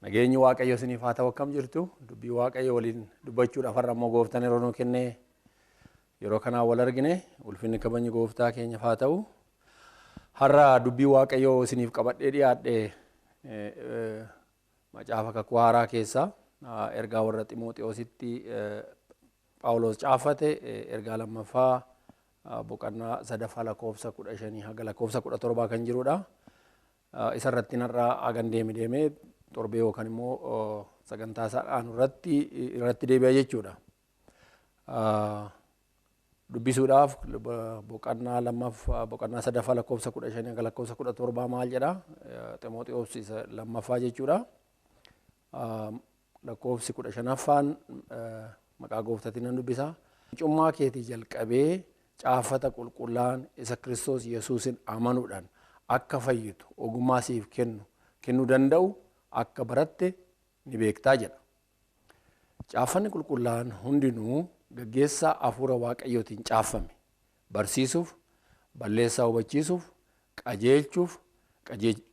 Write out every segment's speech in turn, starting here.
Nageenyi Waaqayyo isiniif haa ta'u. Akkam jirtu? Dubbii Waaqayyo waliin dubbachuudhaaf har'a immoo gooftaan yeroo nuu kennee yeroo kanaa wal argine, ulfinni kabajni gooftaa keenyaaf haa ta'u. Har'a dubbii Waaqayyo isiniif qabadhee dhiyaadhe macaafa kakuu haaraa keessaa ergaa warra Ximooxiyoositti Phaawulos caafate, ergaa lammaffaa boqonnaa sadaffaa lakkoofsa 15 haga lakkoofsa 17 kan jirudha. Isarratti narraa hagan deeme deemee torbee yookaan immoo sagantaa isaa dhaanu irratti deebi'a jechuudha. Dubbisuudhaaf boqonnaa lammaffaa, boqonnaa sadaffaa lakkoofsa 15 haga lakkoofsa 17 maal jedha? Ximooxiyoos isa lammaffaa jechuudha. Lakkoofsi 15ffaan maqaa gooftaatiin nan dubbisa. Mucummaa keetii jalqabee caafata qulqullaan isa Kiristoos Yesuusin amanuudhaan akka fayyitu ogummaa siif kennuu danda'u akka baratte ni beektaa jedha. Caafanni qulqullaan hundinuu gaggeessaa hafuura Waaqayyootiin caafame. Barsiisuuf, balleessaa hubachiisuuf, qajeelchuuf,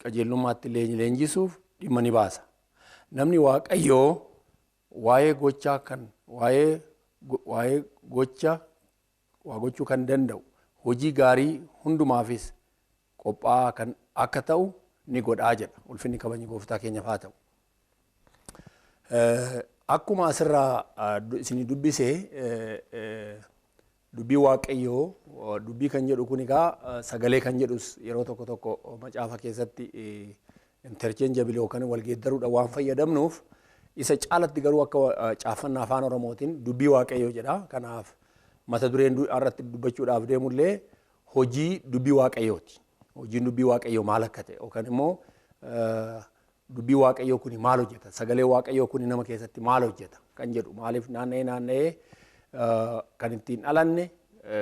qajeelummaatti leenjisuuf dhimma ni baasa. Namni Waaqayyoo waa'ee gochaa kan waa'ee gocha waa gochuu kan danda'u, hojii gaarii hundumaafis qophaa'aa kan akka ta'u ni godhaa jedha. Ulfinni kabajni gooftaa keenyaaf haa ta'u. Akkuma asirraa isinii dubbise, dubbii Waaqayyoo, dubbii kan jedhu kun egaa sagalee kan jedhus yeroo tokko tokko macaafa keessatti interchangeable yookaan wal geeddaruudhaan waan fayyadamnuuf, isa caalatti garuu akka caafannaa afaan Oromootiin dubbii Waaqayyoo jedha. Kanaaf mata dureen irratti dubbachuudhaaf deemullee hojii dubbii Waaqayyooti. Hojiin dubbii Waaqayyoo maal akka ta'e yookaan immoo dubbii Waaqayyoo kuni maal hojjeta? Sagalee Waaqayyoo kuni nama keessatti maal hojjeta kan jedhu, maaliif naanna'ee naanna'ee kan ittiin dhalanne,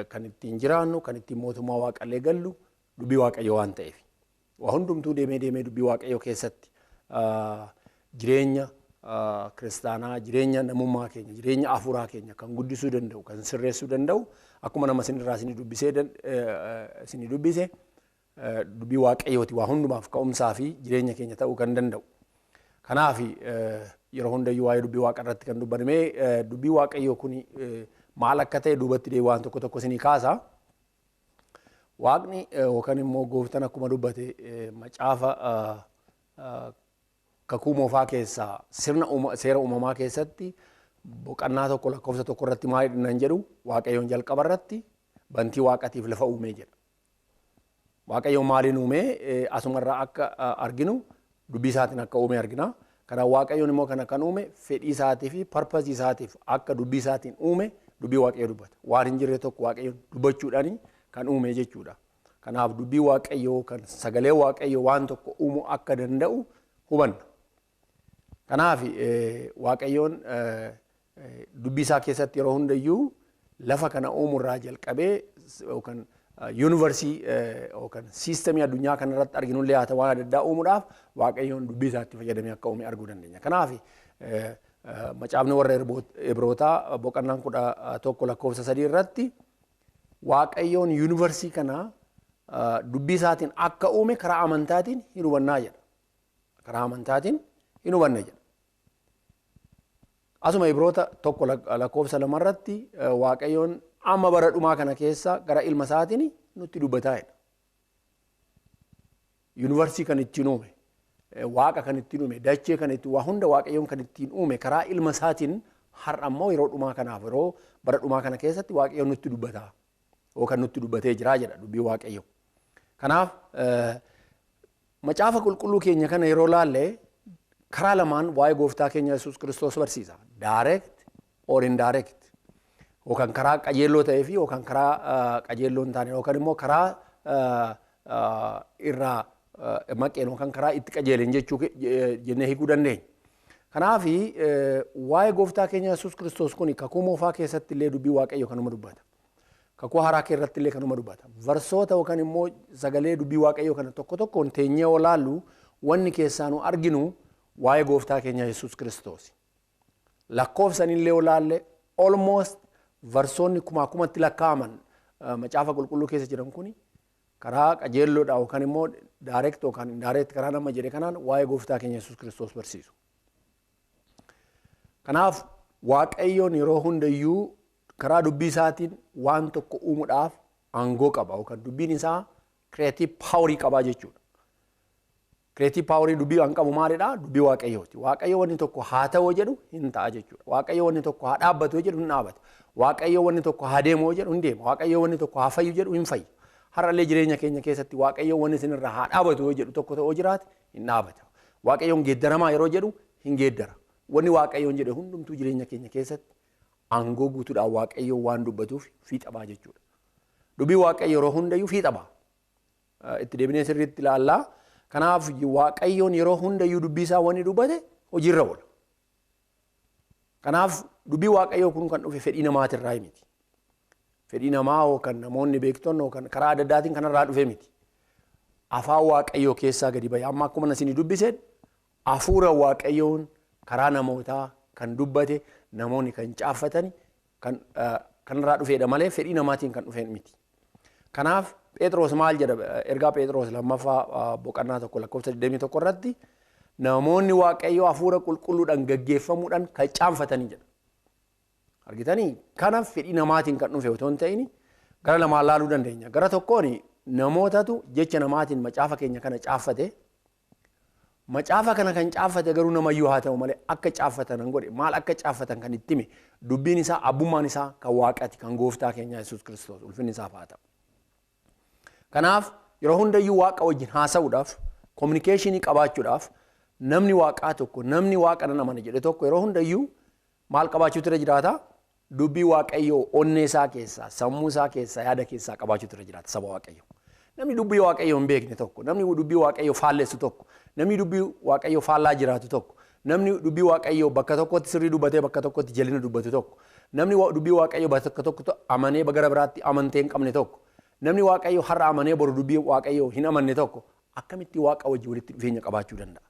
kan ittiin jiraannu, kan ittiin mootummaa Waaqallee gallu dubbii Waaqayyoo waan ta'eef. Waa hundumtuu deemee deemee dubbii Waaqayyoo keessatti jireenya kiristaanaa, jireenya namummaa keenya, jireenya hafuuraa keenya kan guddisuu danda'u, kan sirreessuu danda'u, akkuma nama isinirraa isinii dubbise, dubbii Waaqayyooti waa hundumaaf ka'umsaa fi jireenya keenya ta'uu kan danda'u. Kanaaf yeroo hundayyuu waa'ee dubbii Waaqa irratti kan dubbaname, dubbii Waaqayyoo kun maal akka ta'e duubatti deebi'ee waan tokko tokko isinii kaasa. Waaqni yookaan immoo gooftaan akkuma dubbate, macaafa kakuu moofaa keessaa sirna seera uumamaa keessatti boqonnaa 1 lakkoofsa 1 irratti maal nan jedhu, Waaqayyoon jalqaba irratti bantii Waaqatiif lafa uumee jedha. Waaqayyoon maaliin uumee? Asumarraa akka arginu dubbii isaatiin akka uume argina. Kanaaf Waaqayyoon immoo kana kan uume fedhii isaatii fi purpose isaatiif akka dubbii isaatiin uume dubbii Waaqayyoo dubbata. Waan hin jirre tokko Waaqayyoon dubbachuudhaan kan uume jechuudha. Kanaaf dubbii Waaqayyoo kan sagalee Waaqayyoo waan tokko uumuu akka danda'u hubanna. Kanaaf Waaqayyoon dubbii isaa keessatti yeroo hundayyuu lafa kana uumurraa jalqabee yookaan yuunivarsii yookaan siistemii addunyaa kanarratti arginullee haa ta'u, waan adda addaa uumuudhaaf Waaqayyoon dubbii isaatti fayyadamee akka uume arguu dandeenya. Kanaaf macaafni warra Ibrootaa boqonnaan 11 lakkoofsa 3 irratti Waaqayyoon yuunivarsii kana dubbii isaatiin akka uume karaa amantaatiin hin hubannaa jedha. Karaa amantaatiin hin hubanna jedha. Asuma Ibroota 1 lakkoofsa 2 irratti Waaqayyoon amma bara dhumaa kana keessa gara ilma isaatiin nutti dubbataa jedha. Yuunivarsii kan ittiin uume, Waaqa kan ittiin uume, dachee kan ittiin, waa hunda Waaqayyoon kan ittiin uume karaa ilma isaatiin, har'a ammoo yeroo dhumaa kanaaf, yeroo bara dhumaa kana keessatti Waaqayyoon nutti dubbataa yookaan nutti dubbatee jira jedha dubbii Waaqayyoo. Kanaaf macaafa qulqulluu keenya kana yeroo laalle karaa lamaan waa'ee gooftaa keenya Yesuus Kiristoos barsiisa. Direct or indirect. Yookaan karaa qajeelloo ta'ee fi yookaan karaa qajeelloo hin taane yookaan immoo karaa irraa maqeen yookaan karaa itti qajeelen jechuu jennee hiikuu dandeenya. Kanaaf waa'ee gooftaa keenya Yesuus Kiristoos kun kakuu moofaa keessatti illee dubbii Waaqayyo kanuma dubbata. Kakuu haaraa irratti illee kanuma dubbata. Versoota yookaan immoo sagalee dubbii Waaqayyoo kana tokko tokkoon teenyee olaallu wanni keessaa nu arginu waa'ee gooftaa keenya Yesuus Kiristoos. Lakkoofsan illee olaalle almost versoonni kumaa kumatti lakkaa'aman macaafa qulqulluu keessa jiran kuni karaa qajeelloodha yookaan immoo direct yookaan indirect karaa nama jedhe kanaan waa'ee gooftaa keenya Yesuus Kiristoos barsiisu. Kanaaf Waaqayyoon yeroo hundayyuu karaa dubbii isaatiin waan tokko uumuudhaaf aangoo qaba yookaan dubbiin isaa creative power qabaa jechuudha. Creative power dubbii waan qabu maalidha? Dubbii Waaqayyooti. Waaqayyo wanni tokko haa ta'u jedhu hin ta'a jechuudha. Waaqayyo wanni tokko haa dhaabbatu jedhu hin dhaabata. Waaqayyo wanni tokko haa deemu jedhu hin deema. Waaqayyo wanni tokko haa fayyu jedhu hin fayya. Har'allee jireenya keenya keessatti Waaqayyo wanni isinirraa haa dhaabatu jedhu tokko ta'oo jiraate hin dhaabata. Waaqayyoon geeddaramaa yeroo jedhu hin geeddara. Wanni Waaqayyoon jedhe hundumtuu jireenya keenya keessatti aangoo guutuudhaan Waaqayyoon waan dubbatuuf fiixa ba'a jechuudha. Dubbii Waaqayyo yeroo hundayyuu fiixa ba'a. Itti deebinee sirriitti ilaallaa. Kanaaf Waaqayyoon yeroo hundayyuu dubbii isaa wanni dubbate hojiirra oola. Kanaaf dubbii Waaqayyoo kun kan dhufe fedhii namaatirraa miti. Fedhii namaa yookaan namoonni beektonni yookaan karaa adda addaatiin kanarraa dhufe miti. Afaan Waaqayyoo keessaa gadi bahe. Amma akkuma isin dubbiseen hafuura Waaqayyoon karaa namootaa kan dubbate namoonni kan caaffatani kan kanarraa dhufeedha malee fedhii namaatiin kan dhufe miti. Kanaaf Phexros maal jedha ergaa Phexros lammaffaa boqonnaa 1 lakkoofsa 21 irratti namoonni Waaqayyoo hafuura qulqulluudhaan gaggeeffamuudhaan kan caanfatanii jedha. Argitanii kanaaf fedhii namaatiin kan dhufe otoo hin ta'in gara lamaan laaluu dandeenya. Gara tokkoon namootatu jecha namaatiin macaafa keenya kana caaffate. Macaafa kana kan caaffate garuu namayyuu haa ta'u malee akka caaffatan kan godhe maal akka caaffatan kan itti hime dubbiin isaa abbummaan isaa kan Waaqaati kan gooftaa keenya Yesuus Kiristoos ulfinni isaaf haa ta'u. Kanaaf yeroo hundayyuu Waaqa wajjin haasa'uudhaaf communication qabaachuudhaaf namni Waaqaa tokko namni Waaqa nan amana jedhe tokko yeroo hundayyuu maal qabaachuutu irra jiraata? Dubbii Waaqayyoo onnee isaa keessaa, sammuu isaa keessaa, yaada keessaa qabaachuutu irra jiraata saba Waaqayyoo. Namni dubbii Waaqayyoo hin beekne tokko, namni dubbii Waaqayyoo faallessu tokko, namni dubbii Waaqayyoo faallaa jiraatu tokko, namni dubbii Waaqayyoo bakka tokkotti sirrii dubbatee bakka tokkotti jalina dubbatu tokko, namni dubbii Waaqayyoo bakka tokkotti amanee gara biraatti amantee hin qabne tokko, namni Waaqayyoo har'a amanee boru dubbii Waaqayyoo hin amanne tokko akkamitti Waaqa wajjin walitti dhufeenya qabaachuu danda'a?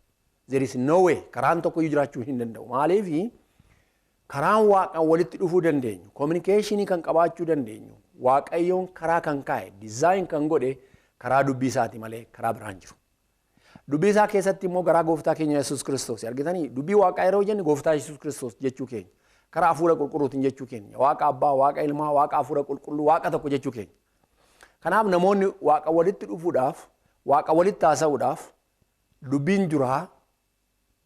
There is no way karaan tokko iyyuu jiraachuu hin danda'u. Maaliif karaan Waaqaan walitti dhufuu dandeenyu, communication kan qabaachuu dandeenyu, Waaqayyoon karaa kan kaa'e, design kan godhe karaa dubbii isaati malee karaa biraan jiru. Dubbii isaa keessatti immoo garaa gooftaa keenya Yesuus Kiristoos argitanii dubbii Waaqaa yeroo jennu gooftaa Yesuus Kiristoos jechuu keenya. Karaa hafuura qulqulluutiin jechuu keenya. Waaqa Abbaa, Waaqa Ilmaa, Waaqa hafuura qulqulluu, Waaqa tokko jechuu keenya. Kanaaf namoonni Waaqa walitti dhufuudhaaf, Waaqa walitti haasa'uudhaaf dubbiin duraa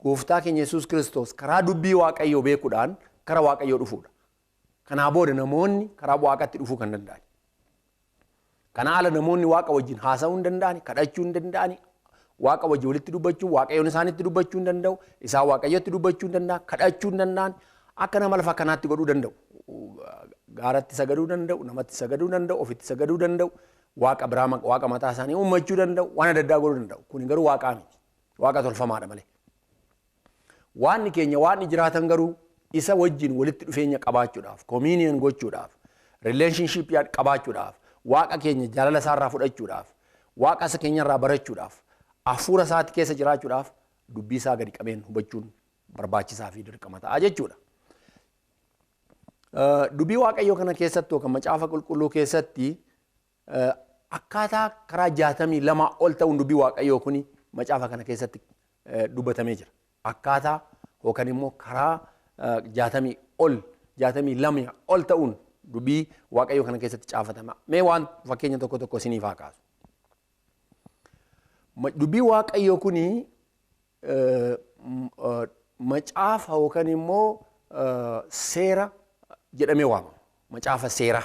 gooftaa keenya Yesuus Kiristoos karaa dubbii Waaqayyoo beekuudhaan karaa Waaqayyoo dhufuudha. Kanaa booda namoonni karaa Waaqatti dhufuu kan danda'an. Kana ala namoonni Waaqa wajjin haasa'uu hin danda'ani, kadhachuu hin danda'ani, Waaqa wajjin walitti dubbachuu, Waaqayyoon isaanitti dubbachuu hin danda'u, isaan Waaqayyotti dubbachuu hin danda'an, kadhachuu hin danda'an, akka nama lafa kanaatti godhuu danda'u. Gaaratti sagaduu danda'u, namatti sagaduu danda'u, ofitti sagaduu danda'u, Waaqa biraa Waaqa mataa isaanii uummachuu danda'u, waan adda addaa godhuu danda'u. Kun garuu Waaqaa miti. Waaqa tolfamaadha malee. Waanni keenya waan jiraatan garuu isa wajjin walitti dhufeenya qabaachuudhaaf, communion gochuudhaaf, relationship qabaachuudhaaf, Waaqa keenya jaalala isaarraa fudhachuudhaaf, Waaqa isa keenyarraa barachuudhaaf, hafuura isaatti keessa jiraachuudhaaf dubbii isaa gadi qabeen hubachuun barbaachisaa fi dirqama ta'a jechuudha. Dubbii Waaqayyoo kana keessatti yookaan macaafa qulqulluu keessatti akkaataa karaa 62 ol ta'uun dubbii Waaqayyoo kuni macaafa kana keessatti dubbatamee jira. Akkaataa yookaan immoo karaa 60 ol 62 ol ta'uun dubbii Waaqayyoo kana keessatti caafatama. Mee waan fakkeenya tokko tokko isiniif haa kaasu. Dubbii Waaqayyoo kuni macaafa yookaan immoo seera jedhamee waamama. Macaafa seeraa.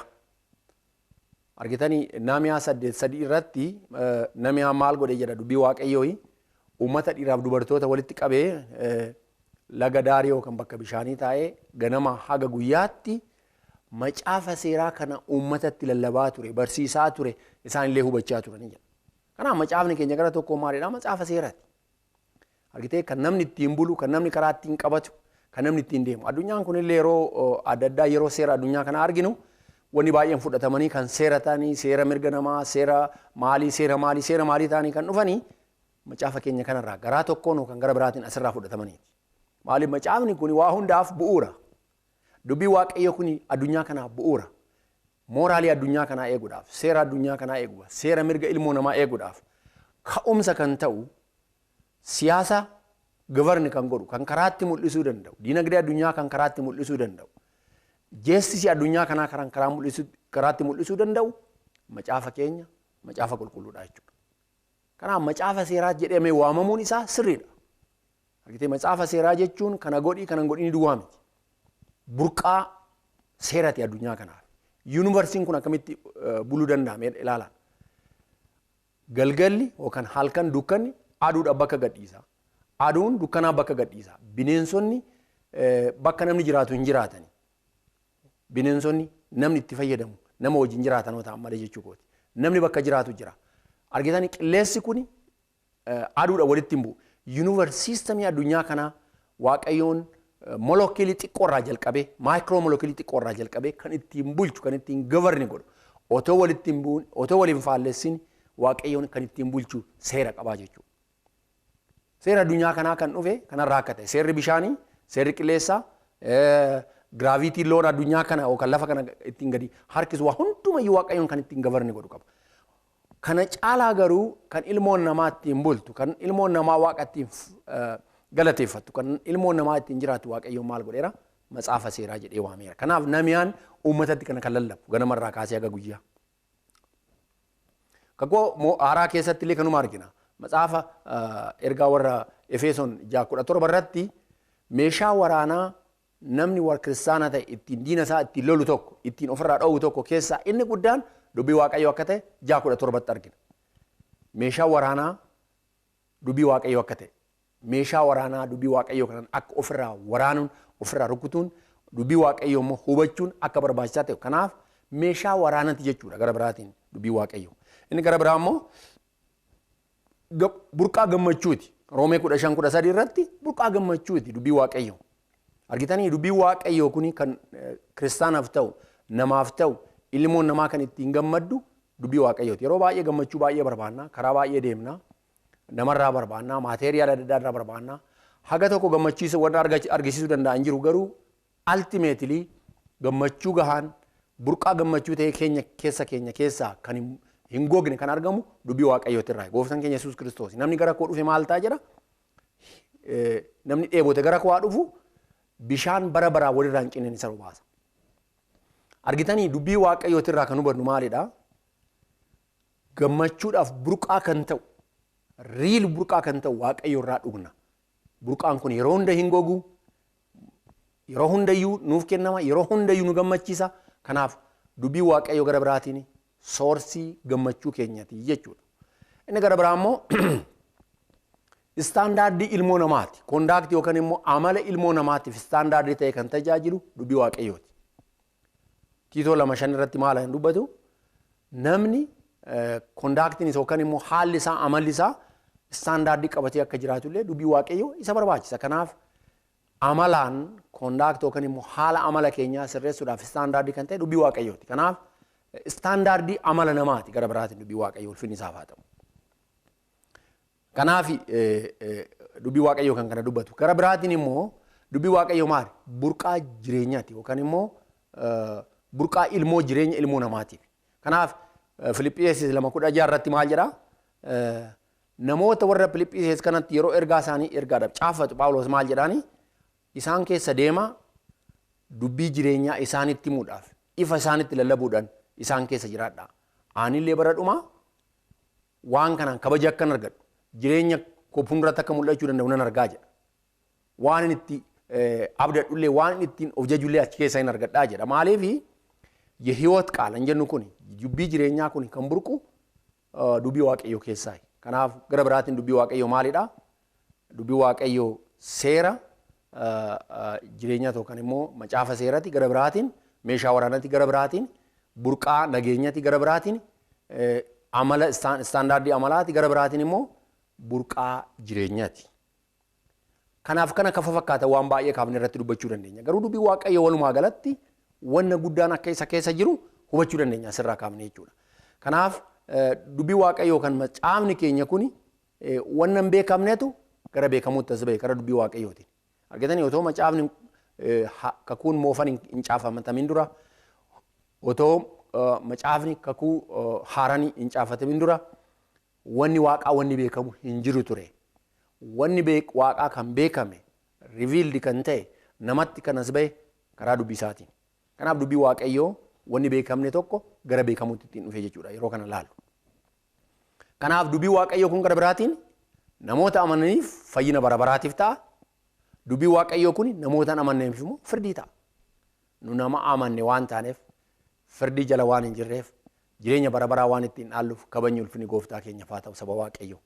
Argitanii Nahimiyaa 8:3 irratti Nahimiyaan maal godhe jedha dubbii Waaqayyoo uummata dhiiraaf dubartoota walitti qabee laga daarii yookaan bakka bishaanii taa'ee ganama haga guyyaatti macaafa seeraa kana uummatatti lallabaa ture, barsiisaa ture, isaanillee hubachaa turanii jedha. Kanaaf macaafni keenya gara tokko maalidha? Macaafa seeraati. Argitee kan namni ittiin bulu, kan namni karaa ittiin qabatu, kan namni ittiin deemu. Addunyaan kunillee yeroo adda addaa yeroo seera addunyaa kana arginu wanni baay'een fudhatamanii kan seera ta'anii, seera mirga namaa, seera maalii, seera maalii, seera maalii ta'anii kan dhufanii macaafa keenya kanarraa garaa tokkoon yookaan gara biraatiin asirraa fudhatamaniiti. Maaliif macaafni kun waa hundaaf bu'uura. Dubbii Waaqayyoo kun addunyaa kanaaf bu'uura. Mooraalii addunyaa kanaa eeguudhaaf, seera addunyaa kanaa eeguudhaaf, seera mirga ilmoo namaa eeguudhaaf ka'umsa kan ta'u siyaasa gavarni kan godhu, kan karaatti mul'isuu danda'u, diinagdee addunyaa kan karaatti mul'isuu danda'u, jeestisi addunyaa kanaa kan karaatti mul'isuu danda'u macaafa keenya macaafa qulqulluudha jechuudha. Kanaaf macaafa seeraa jedhamee waamamuun isaa sirriidha. Argitee macaafa seeraa jechuun kana godhii kana hin godhini duwwaa miti. Burqaa seerati addunyaa kanaaf. Yuunivarsiin kun akkamitti buluu danda'ame ilaalaa. Galgalli yookaan halkan dukkanni aduudha bakka gadhiisa. Aduun dukkanaa bakka gadhiisa. Bineensonni bakka namni jiraatu hin jiraatani. Bineensonni namni itti fayyadamu nama wajjin jiraatan yoo ta'an malee jechuu kooti. Namni bakka jiraatu jira. Argitanii qilleensi kun aduudha walitti hin bu'u. Yuunivarsiistamii addunyaa kanaa Waaqayyoon molekiyulii xiqqoorraa jalqabee maayikiroo molekiyulii xiqqoorraa jalqabee kan ittiin bulchu kan ittiin gavarni godhu otoo walitti hin bu'uun otoo waliin faallessin Waaqayyoon kan ittiin bulchu seera qabaa jechuudha. Seera addunyaa kanaa kan dhufe kanarraa akka ta'e seerri bishaanii, seerri qilleensaa, giraavitii loon addunyaa kana yookaan lafa kana ittiin gadi harkisu waa hundumayyuu Waaqayyoon kan ittiin gavarni godhu qaba. Kana caalaa garuu kan ilmoon namaa ittiin bultu, kan ilmoon namaa Waaqa ittiin galateeffattu, kan ilmoon namaa ittiin jiraatu Waaqayyoon maal godheera? Macaafa seeraa jedhee waameera. Kanaaf namiyaan uummatatti kana kan lallabu ganamarraa kaasee haga guyyaa. Kakuu haaraa keessatti illee kanuma argina. Macaafa ergaa warra Efesoon 6:17 irratti meeshaa waraanaa namni warra kiristaanaa ta'e ittiin diina isaa ittiin lolu tokko, ittiin ofirraa dhowwu tokko keessaa inni guddaan dubbii Waaqayyoo akka ta'e 6:17 argina. Meeshaa waraanaa dubbii Waaqayyoo akka ta'e, meeshaa waraanaa dubbii Waaqayyoo kanaan akka ofirraa waraanuun, ofirraa rukutuun, dubbii Waaqayyoo immoo hubachuun akka barbaachisaa ta'e. Kanaaf meeshaa waraanaati jechuudha gara biraatiin dubbii Waaqayyoo. Inni gara biraa immoo burqaa gammachuuti. Roomee 15:13 irratti burqaa gammachuuti dubbii Waaqayyoo. Argitanii dubbii Waaqayyoo kuni kan kiristaanaaf ta'u, namaaf ta'u, ilmoon namaa kan ittiin gammaddu dubbii Waaqayyooti. Yeroo baay'ee gammachuu baay'ee barbaanna, karaa baay'ee deemna, namarraa barbaanna, maateeriyaala adda addaa irraa barbaanna. Haga tokko gammachiisu warra argisiisuu danda'an jiru garuu ultimately gammachuu gahaan burqaa gammachuu ta'e keenya keessa keenya keessaa kan hin gogne kan argamu dubbii Waaqayyooti irraa. Gooftaan keenya Yesuus Kiristoos namni gara koo dhufe maal ta'a jedha? Namni dheebote gara koo haa dhufu bishaan bara baraa walirraa hin cinne isa baasa. Argitanii dubbii Waaqayyooti irraa kan hubannu maalidha? Gammachuudhaaf burqaa kan ta'u, riil burqaa kan ta'u Waaqayyo irraa dhugna. Burqaan kun yeroo hunda hin gogu, yeroo hundayyuu nuuf kennama, yeroo hundayyuu nu gammachiisa. Kanaaf dubbii Waaqayyo gara biraatiin soorsii gammachuu keenyati jechuudha. Inni gara biraa immoo istaandaardii ilmoo namaati. Kondaaktii yookaan immoo amala ilmoo namaatiif istaandaardii ta'e kan tajaajilu dubbii Waaqayyooti. Tiitoo 2:5 irratti maal hin dubbatu? Namni kondaaktiin isaa yookaan immoo haalli isaa amalli isaa istaandaardii qabatee akka jiraatu illee dubbii Waaqayyoo isa barbaachisa. Kanaaf amalaan kondaaktii yookaan immoo haala amala keenyaa sirreessuudhaaf istaandaardii kan ta'e dubbii Waaqayyooti. Kanaaf istaandaardii amala namaati gara biraatiin dubbii Waaqayyoo ulfinni isaaf haa ta'u. Kanaaf dubbii Waaqayyoo kan kana dubbatu. Gara biraatiin immoo dubbii Waaqayyoo maali? Burqaa jireenyaati yookaan immoo burqaa ilmoo jireenya ilmoo namaatiif. Kanaaf Filiphisiis 2:16 irratti maal jedhaa? Namoota warra Filiphisiis kanatti yeroo ergaa isaanii ergaadhaaf caafatu Phaawulos maal jedhaani? Isaan keessa deema dubbii jireenyaa isaanitti himuudhaaf, ifa isaanitti lallabuudhaan isaan keessa jiraadha. Anillee bara dhumaa waan kanaan kabaja akkan argadhu, jireenya koo fuulduratti akka mul'achuu danda'u nan argaa jedha. Waan inni itti abdadhullee, waan inni ittiin of jajullee achi keessa hin argadhaa jedha. Maaliif የህይወት ቃል እንጀኑ ኩኒ dubbii jireenyaa kun kan burqu dubbii Waaqayyoo keessaa. Kanaaf gara biraatiin dubbii Waaqayyoo maalidha? Dubbii Waaqayyoo seera jireenyaa yookaan immoo macaafa seerati. Gara biraatiin meeshaa waraanaati, gara biraatiin burqaa nageenyaati, gara biraatiin amala istaandaardii amalaati, gara biraatiin immoo burqaa jireenyaati. Kanaaf kana kafa fakkaata waan baay'ee kaafne irratti dubbachuu dandeenya. Garuu dubbii Waaqayyoo walumaa galatti wanna guddaan akka isa keessa jiru hubachuu dandeenya asirraa kaafne jechuudha. Kanaaf dubbii Waaqayyoo kan macaafni keenya kuni wanna hin beekamnetu gara beekamuutti as ba'e karaa dubbii Waaqayyootiin. Argitanii, otoo macaafni kakuun moofan hin caafamatamin dura, otoo macaafni kakuu haaraan hin caafatamin dura, wanni waaqaa wanni beekamu hin jiru ture. Wanni waaqaa kan beekame, revealed kan ta'e, namatti kan as ba'e karaa dubbii isaatiin. Kanaaf dubbii Waaqayyoo wanni beekamne tokko gara beekamuutti ittiin dhufe jechuudha yeroo kana laallu. Kanaaf dubbii Waaqayyoo kun gara biraatiin namoota amananiif fayyina bara baraatiif ta'a. Dubbii Waaqayyoo kun namoota hin amanneef immoo firdii ta'a. Nu nama amanne waan taaneef, firdii jala waan hin jirreef, jireenya bara baraa waan ittiin dhaalluuf, kabajni ulfinni gooftaa keenyaaf haa ta'u, saba Waaqayyoo.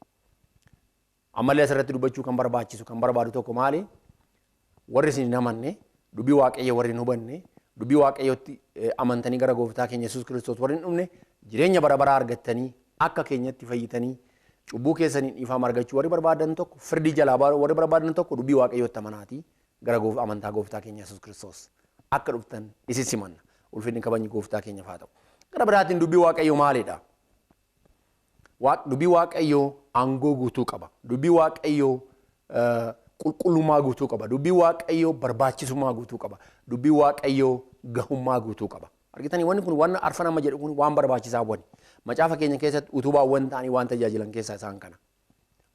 Ammallee asirratti dubbachuu kan barbaachisu kan barbaadu tokko maali? Warri isin hin amanne, dubbii Waaqayyoo warri hin hubanne, dubbii Waaqayyootti amantanii gara gooftaa keenya Yesuus Kiristoos warri hin dhufne, jireenya bara baraa argattanii akka keenyatti fayyitanii cubbuu keessaniin dhiifama argachuu warri barbaadan tokko, firdii jalaa warri barbaadan tokko, dubbii Waaqayyootti amanaatii gara amantaa gooftaa keenya Yesuus Kiristoos akka dhuftan isin simanna. Ulfinni kabajni gooftaa keenyaaf haa ta'u. Gara biraatiin dubbii Waaqayyoo maalidha? Dubbii Waaqayyoo aangoo guutuu qaba. Dubbii Waaqayyoo qulqullummaa guutuu qaba. Dubbii Waaqayyoo barbaachisummaa guutuu qaba. Dubbii Waaqayyoo gahummaa guutuu qaba. Argitanii, wanni kun waan arfan amma jedhu kun waan barbaachisaa wani. Macaafa keenya keessatti utubaawwan ta'anii waan tajaajilan keessaa isaan kana.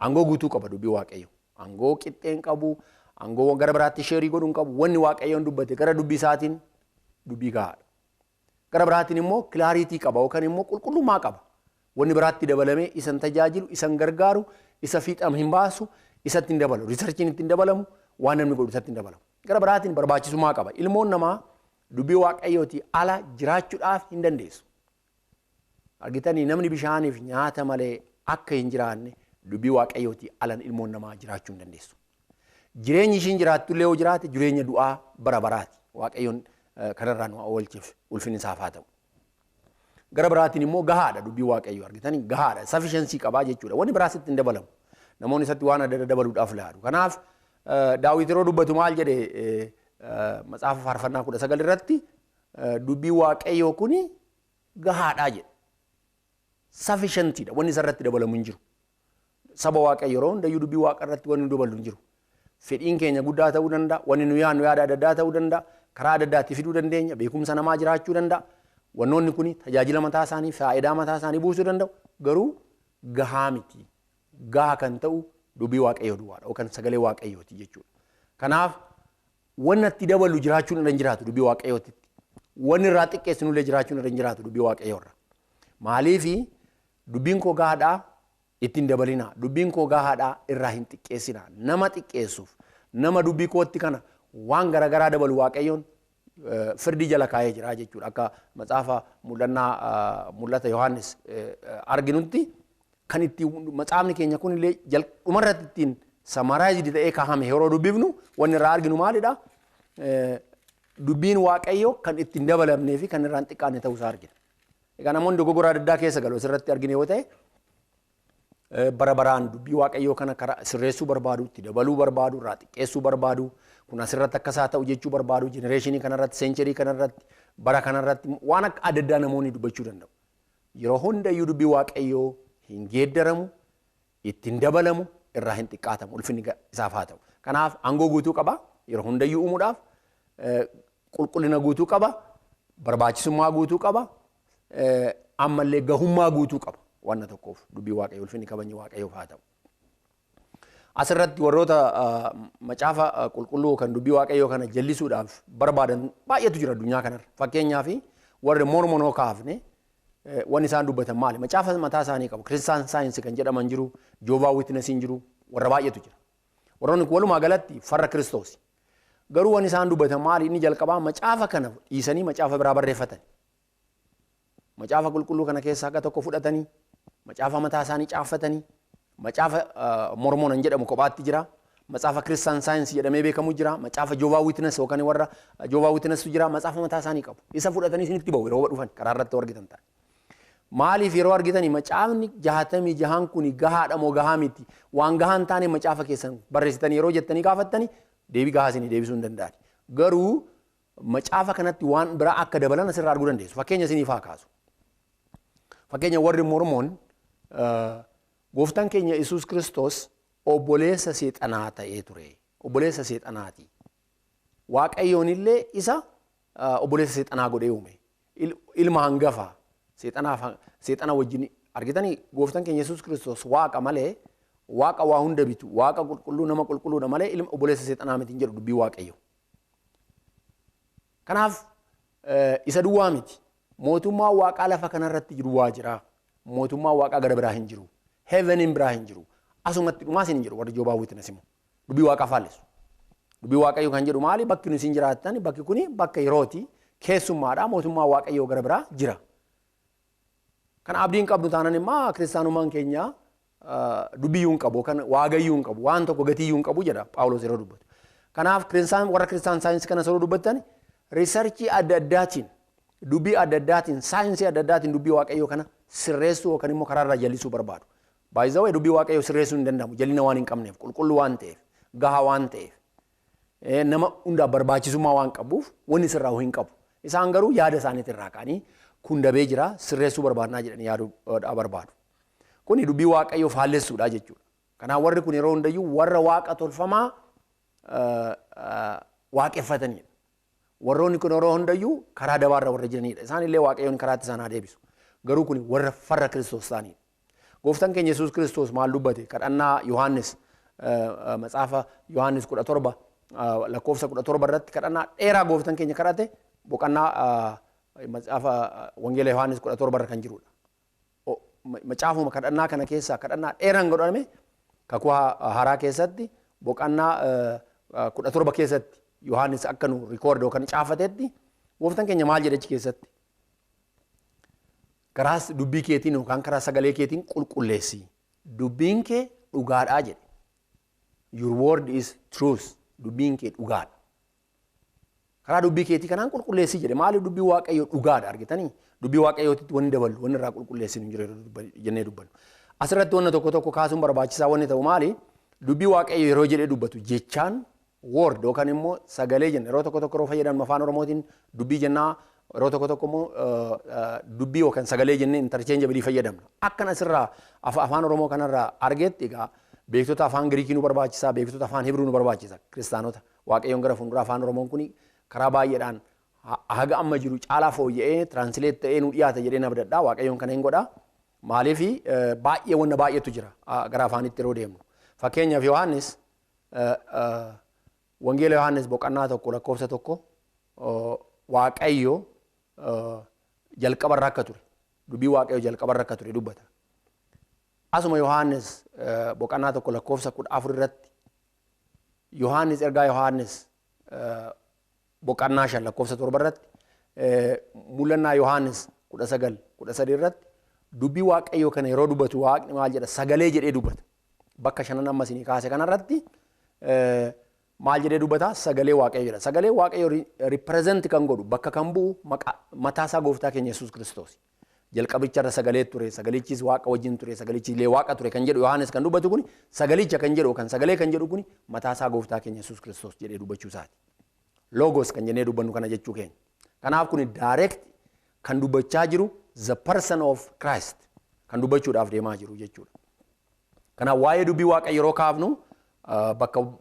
Aangoo guutuu qaba dubbii Waaqayyoo. Aangoo qixxeen qabu, aangoo gara biraatti share godhuu hin qabu. Wanni Waaqayyoon dubbate gara dubbii isaatiin dubbii gahaadha. Gara biraatiin immoo clarity qaba yookaan immoo qulqullummaa qaba. Wanni biraatti dabalamee isan tajaajilu, isan gargaaru, isa fiixam hin baasu, isatti hin dabalu. Researchiin ittiin dabalamu, waan namni godhu isatti hin dabalamu. Gara biraatiin barbaachisummaa qaba. Ilmoon namaa dubbii Waaqayyootii ala jiraachuudhaaf hin dandeessu. Argitanii, namni bishaaniif nyaata malee akka hin jiraanne, dubbii Waaqayyootii alan ilmoon namaa jiraachuu hin dandeessu. Jireenyi ishiin jiraattu illee yoo jiraate, jireenya du'aa bara baraati. Waaqayyoon kanarraa nu oolcheef ulfinni isaaf haa ta'u. Gara biraatiin immoo gahaadha dubbii Waaqayyoo, argitanii, gahaadha. Sufficiency qabaa jechuudha. Wanni biraas itti hin dabalamu. Namoonni isatti waan adda adda dabaluudhaaf laalu. Kanaaf Daawit yeroo dubbatu maal jedhe? Matsaafa Faarfannaa 19 irratti dubbii Waaqayyoo kuni gahaadhaa jedhe. Sufficientiidha. Wanni isarratti dabalamu hin jiru. Saba Waaqayyo, yeroo hundayyuu dubbii Waaqa irratti wanni nu dabalu hin jiru. Fedhiin keenya guddaa ta'uu danda'a. Wanni nu yaadnu yaada adda addaa ta'uu danda'a. Karaa adda addaatti fiduu dandeenya. Beekumsa namaa jiraachuu danda'a. Wannoonni kun tajaajila mataa isaanii, faayidaa mataa isaanii buusuu danda'u. Garuu gahaa miti. Gahaa kan ta'u dubbii Waaqayyoo duwwaadha yookaan sagalee Waaqayyooti jechuudha. Kanaaf wanni itti dabalu jiraachuun irra hin jiraatu dubbii Waaqayyootitti. Wanni irraa xiqqeessinullee jiraachuun irra hin jiraatu dubbii Waaqayyoo irra. Maaliifi? Dubbiin koo gahaadhaa, ittiin dabalinaa. Dubbiin koo gahaadhaa, irraa hin xiqqeessinaa. Nama xiqqeessuuf, nama dubbii kootti kana waan garaagaraa dabalu Waaqayyoon firdii jala kaa'ee jira jechuudha. Akka matsaafa mul'annaa, mul'ata Yohaannis arginutti, kan itti matsaafni keenya kun illee dhumarratti ittiin summarized ta'ee kaahame yeroo dubbifnu, wanni irraa arginu maalidha? Dubbiin Waaqayyoo kan ittiin dabalamnee fi kan irraa hin xiqqaanne ta'uu isaa argina. Egaa namoonni dogoggora adda addaa keessa galu asirratti argine yoo ta'e, bara baraan dubbii Waaqayyoo kana karaa sirreessuu barbaadu, itti dabaluu barbaadu, irraa xiqqeessuu barbaadu, kun asirratti akkasaa ta'u jechuu barbaadu, generation kanarratti, century kanarratti, bara kanarratti waan akka adda addaa namoonni dubbachuu danda'u. Yeroo hundayyuu dubbii Waaqayyoo hin geeddaramu, ittiin dabalamu, irraa hin xiqqaatamu, ulfinni isaaf haa ta'u. Kanaaf aangoo guutuu qaba yeroo hundayyuu uumuudhaaf, qulqullina guutuu qaba, barbaachisummaa guutuu qaba, ammallee gahummaa guutuu qaba. Wanna tokkoof dubbii Waaqayyoo, ulfinni kabajni Waaqayyoof haa ta'u. Asirratti warroota macaafa qulqulluu kan dubbii Waaqayyoo kana jallisuudhaaf barbaadan baay'eetu jira addunyaa kanarra. Fakkeenyaaf warri Mormonoo kaafne, wanni isaan dubbatan maali? Macaafa mataa isaanii qabu. Christian Science kan jedhaman jiru, Jehovah Witnessiin jiru, warra baay'eetu jira. Warroonni walumaa galatti farra Kiristoos. Garuu wanni isaan dubbatan maali? Inni jalqabaa macaafa kana dhiisanii macaafa biraa barreeffatan. Macaafa qulqulluu kana keessaa akka tokko fudhatanii macaafa mataa isaanii caaffatanii, macaafa Mormonan jedhamu kophaatti jira. Matsaafa Christian Science jedhamee beekamu jira. Macaafa Jehovah Witness yookaan warra Jehovah Witness jira. Matsaafa mataa isaanii qabu. Isa fudhatanii isinitti bahu yeroo dhufan karaa irratti argitan ta'a. Maaliif yeroo argitanii macaafni 66 kun gahaadha moo gahaa miti? Waan gahaa hin taane macaafa keessan barreessitanii yeroo jettanii gaafattanii deebii gahaa isinii deebisuu hin danda'ani. Garuu macaafa kanatti waan biraa akka dabalan asirraa arguu dandeessu. Fakkeenya isiniif haa kaasu. Fakkeenya warri Mormoon gooftaan keenya Yesuus Kiristoos obboleessa seexanaa ta'ee ture. Obboleessa seexanaati. Waaqayyoon illee isa obboleessa seexanaa godhee uume. Ilma hangafa seexana wajjin argitanii gooftaan keenya Yesuus Kiristoos waaqa malee waaqa waa hunda bitu waaqa qulqulluu nama qulqulluudha malee ilma obboleessa seexanaa miti hin jedhu dubbii Waaqayyo. Kanaaf isa duwwaa miti. Mootummaa waaqaa lafa kanarratti jiru waa jira. Mootummaa waaqaa gara biraa hin jiru. Heaven biraa hin jiru. Asumatti dhumaas hin jiru warri Jehovah Witness immoo. Dubbii waaqaa faallessu. Dubbii Waaqayyo kan jedhu maali? Bakki nu isin jiraattan bakki kuni bakka yerooti. Keessummaadha. Mootummaa Waaqayyoo gara biraa jira. Kan abdiin qabnu taanan immoo kiristaanummaan keenya dubbiyyuu hin qabu kan waagayyuu hin qabu waan tokko gatiyyuu hin qabu jedha Phaawulos yeroo dubbatu. Kanaaf warra Christian Science kana yeroo dubbattan research adda addaatiin dubbii adda addaatiin saayinsii adda addaatiin dubbii Waaqayyoo kana sirreessuu yookaan immoo karaarraa jallisuu barbaadu. By the way dubbii Waaqayyoo sirreessuu hin danda'amu jallina waan hin qabneef qulqulluu waan ta'eef gahaa waan ta'eef nama hundaaf barbaachisummaa waan qabuuf wanni sirraa'u hin qabu. Isaan garuu yaada isaaniitiin irraa ka'anii kun dabee jira sirreessuu barbaadnaa jedhanii yaaduu barbaadu. Kuni dubbii Waaqayyoo faallessuudha jechuudha. Kanaaf warri kun yeroo hundayyuu warra waaqa tolfamaa waaqeffatanidha. Warroonni kun yeroo hundayyuu karaa dabaarra warra jiranidha. Isaan illee Waaqayyoon karaatti isaan haa deebisu. Garuu kun warra farra Kiristoos ta'anidha. Gooftaan keenya Yesuus Kiristoos maal dubbate? Kadhannaa Yohaannis matsaafa Yohaannis 17 lakkoofsa 17 irratti kadhannaa dheeraa gooftaan keenya kadhate boqonnaa matsaafa Wangeela Yohaannis 17 irra kan jirudha. Macaafuma kadhannaa kana keessaa kadhannaa dheeraan godhame kakuu haaraa keessatti boqonnaa 17 keessatti Yohaannis akka nu rikoord yookaan caafatetti gooftaan keenya maal jedhe achi keessatti? Karaa dubbii keetiin yookaan karaa sagalee keetiin qulqulleessi. Dubbiin kee dhugaadhaa jedhe. Your word is truth. Dubbiin kee dhugaadha. Karaa dubbii keetii kanaan qulqulleessi jedhe. Maaliif dubbii Waaqayyoo dhugaadha argitanii? Dubbii Waaqayyootitti wanni daballu wanni irraa qulqulleessinu hin jiru jennee dubbannu. Asirratti wanna tokko tokko kaasuun barbaachisaa wanni ta'u maali? Dubbii Waaqayyoo yeroo jedhee dubbatu jechaan word yookaan immoo sagalee jenna. Yeroo tokko tokko yeroo fayyadamnu afaan Oromootiin dubbii jennaa yeroo tokko tokko immoo dubbii yookaan sagalee jennee interchangeably fayyadamna. Akkan asirraa afaan Oromoo kanarraa argetti egaa beektota afaan Giriikii nu barbaachisa, beektota afaan Hibruu nu barbaachisa kiristaanota. Waaqayyoon gara fuulduraa afaan Oromoon kuni karaa baay'eedhaan haga amma jiru caalaa fooyya'ee translate ta'ee nu dhiyaata jedhee na abdadha. Waaqayyoon kana hin godha. Maaliif baay'ee wanna baay'eetu jira gara afaanitti yeroo deemnu. Fakkeenyaaf Yohaannis Wangeela Yohaannis boqonnaa 1 lakkoofsa 1 Waaqayyo jalqabarra akka ture dubbii Waaqayyo jalqabarra akka ture dubbata. Asuma Yohaannis boqonnaa 1 lakkoofsa 14 irratti Yohaannis ergaa Yohaannis boqonnaa 5 lakkoofsa 7 irratti mul'annaa Yohaannis 19 13 irratti dubbii Waaqayyoo kana yeroo dubbatu Waaqni maal jedha sagalee jedhee dubbata. Bakka shanan amma isinii kaase kanarratti maal jedhee dubbata sagalee Waaqayyoo jedha. Sagalee Waaqayyoo represent kan godhu bakka kan bu'u mataasaa gooftaa keenya Yesuus Kiristoos. Jalqabicharra sagalee ture, sagalichis Waaqa wajjin ture, sagalichi illee Waaqa ture kan jedhu Yohaannis kan dubbatu kuni sagalicha kan jedhu kan sagalee kan jedhu kuni mataasaa gooftaa keenya Yesuus Kiristoos jedhee dubbachuu isaati. Logos kan jennee dubbannu kana jechuu keenya. Kanaaf kuni direct kan dubbachaa jiru the person of Christ kan dubbachuudhaaf deemaa jiru jechuudha. Kanaaf waa'ee dubbii Waaqa yeroo kaafnu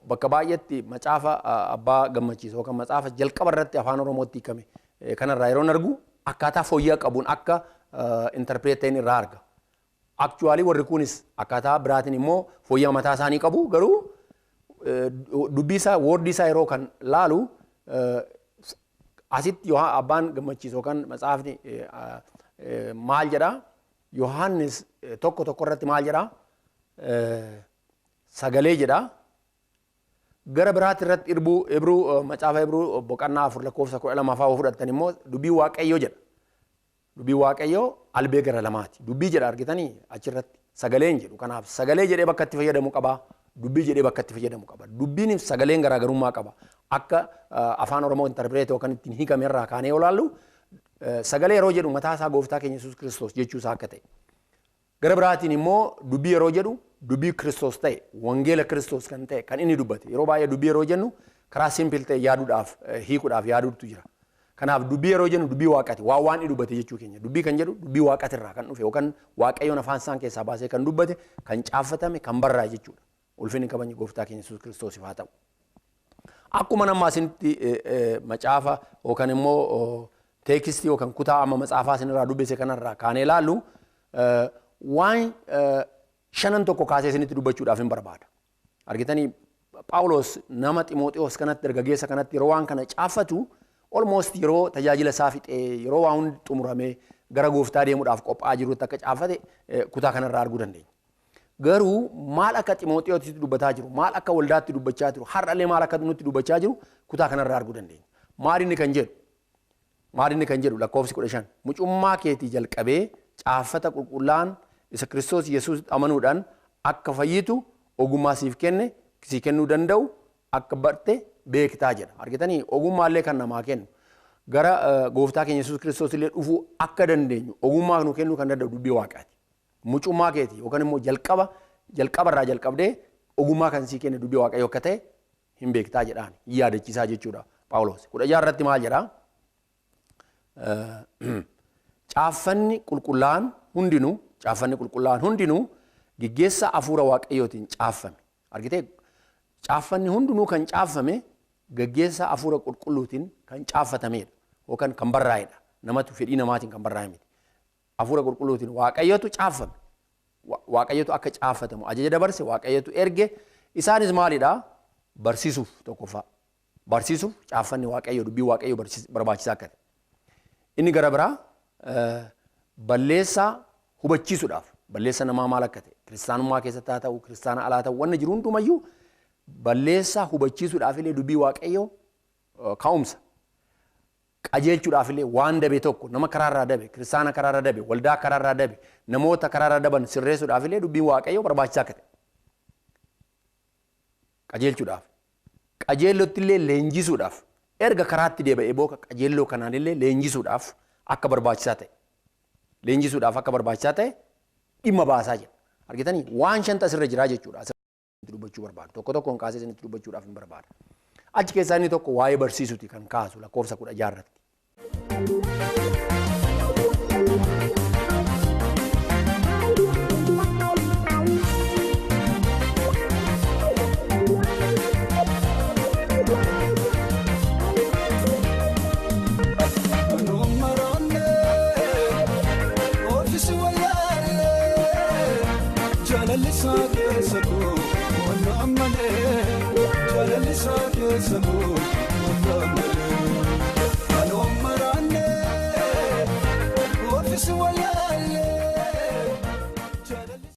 bakka baay'eetti macaafa abbaa gammachiisu yookaan macaafa jalqaba irratti afaan Oromootti hiikame kanarraa yeroon argu akkaataa fooyya'aa qabuun akka interpret ta'in irraa arga. Actually warri kunis akkaataa biraatiin immoo fooyya'aa mataa isaanii qabu garuu dubbii isaa wordii isaa yeroo kan laalu asitti abbaan gammachiisu yookaan macaafni maal jedhaa Yohaannis 1:1 irratti maal jedhaa sagalee jedhaa. Gara biraatti irratti Ibruu macaafa Ibruu boqonnaa 4 lakkoofsa 12 fa'aa fudhattan immoo dubbii Waaqayyoo jedha. Dubbii Waaqayyoo albee gara lamaati. Dubbii jedha argitanii achirratti sagaleen jedhu. Kanaaf sagalee jedhee bakka itti fayyadamu qaba. Dubbii jedhee bakka itti fayyadamu qaba. Dubbiin sagaleen garaagarummaa qaba. Akka afaan Oromoo interpreet yookaan ittiin hiikame irraa kaanee yoo ilaallu sagalee yeroo jedhu mataa isaa gooftaa keenya Yesuus Kiristoos jechuu isaa akka ta'e. Gara biraatiin immoo dubbii yeroo jedhu dubbii Kiristoos ta'e, wangeela Kiristoos kan ta'e kan inni dubbate. Yeroo baay'ee dubbii yeroo jennu karaa simpil ta'e yaaduudhaaf hiikuudhaaf yaaduutu jira. Kanaaf dubbii yeroo jennu dubbii waaqati waan inni dubbate jechuu keenya. Dubbii kan jedhu dubbii waaqatirraa kan dhufe yookaan waaqayyoon afaan isaan keessaa baasee kan dubbate, kan caaffatame, kan barraa'e jechuudha. Ulfinni kabajni gooftaa keenya Yesuus Kiristoosiif haa ta'u. Akkuma nama isinitti macaafa yookaan immoo teekistii yookaan kutaa amma macaafaa isinirraa dubbise kanarraa kaanee ilaallu waan shanan tokko kaasee isinitti dubbachuudhaaf hin barbaada. Argitanii Phaawulos nama Ximooxiyoos kanatti dargaggeessa kanatti yeroo waan kana caaffatu almost yeroo tajaajila isaa fixee yeroo waan hundi xumuramee gara gooftaa deemuudhaaf qophaa'aa jirutti akka caaffate kutaa kanarraa arguu dandeenya. Garuu maal akka Ximooxiyoositti dubbataa jiru, maal akka waldaatti dubbachaa jiru, har'allee maal akka nutti dubbachaa jiru kutaa kanarraa arguu dandeenya. Maal inni kan jedhu? Maal inni kan jedhu lakkoofsi 15. Mucummaa keetii jalqabee caaffata qulqullaa'an isa Kiristoos Yesuus amanuudhaan akka fayyitu ogummaa siif kenne, sii kennuu danda'u akka barte beektaa jedha. Argitanii ogummaallee kan namaa kennu gara gooftaa keenya Yesuus Kiristoos illee dhufuu akka dandeenyu ogummaa nu kennuu kan danda'u dubbii waaqaati. Mucummaa keetii yookaan immoo jalqabarraa jalqabdee ogummaa kan sii kenne dubbii waaqayyoo akka ta'e hin beektaa jedhaan yaadachiisaa jechuudha Phaawulos. 16 irratti maal jedhaa? Caaffanni qulqullaa'an hundinuu geggeessa hafuura waaqayyootiin caaffame. Argitee caaffanni hundinuu kan caaffame geggeessa hafuura qulqulluutiin kan caaffatamedha yookaan kan barraa'edha. Namatu fedhii namaatiin kan barraa'e miti. Hafuura qulqulluutiin waaqayyotu caaffame. Waaqayyotu akka caaffatamu ajaja dabarse, waaqayyotu erge. Isaanis maalidha? Barsiisuuf tokkoffaa. Barsiisuuf caaffanni waaqayyo dubbii waaqayyo barbaachisaa akka ta'e. Inni gara biraa balleessaa hubachiisuudhaaf, balleessa namaa maal akka ta'e, kiristaanummaa keessatti haa ta'u, kiristaana alaa ta'u, wanni jiru hundumayyuu balleessaa hubachiisuudhaaf illee dubbii waaqayyo ka'umsa. Qajeelchuudhaaf illee waan dabe tokko, nama karaarraa dabe, kiristaana karaarraa dabe, waldaa karaarraa dabe, namoota karaarraa daban sirreessuudhaaf illee dubbiin waaqayyo barbaachisaa akka ta'e. Qajeelchuudhaaf. Qajeellotti illee leenjisuudhaaf, erga karaatti deebi'ee booka qajeelloo kanaan illee leenjisuudhaaf akka barbaachisaa ta'e. Leenjisuudhaaf akka barbaachisaa ta'e dhimma baasaa jira. Argitanii waan shanta asirra jiraa jechuudha. Asirratti dubbachuu barbaadu. Tokko tokkoon kaasee isinitti dubbachuudhaaf hin barbaada. Achi keessaa inni tokko waa'ee barsiisuuti kan kaasu lakkoofsa 16 irratti.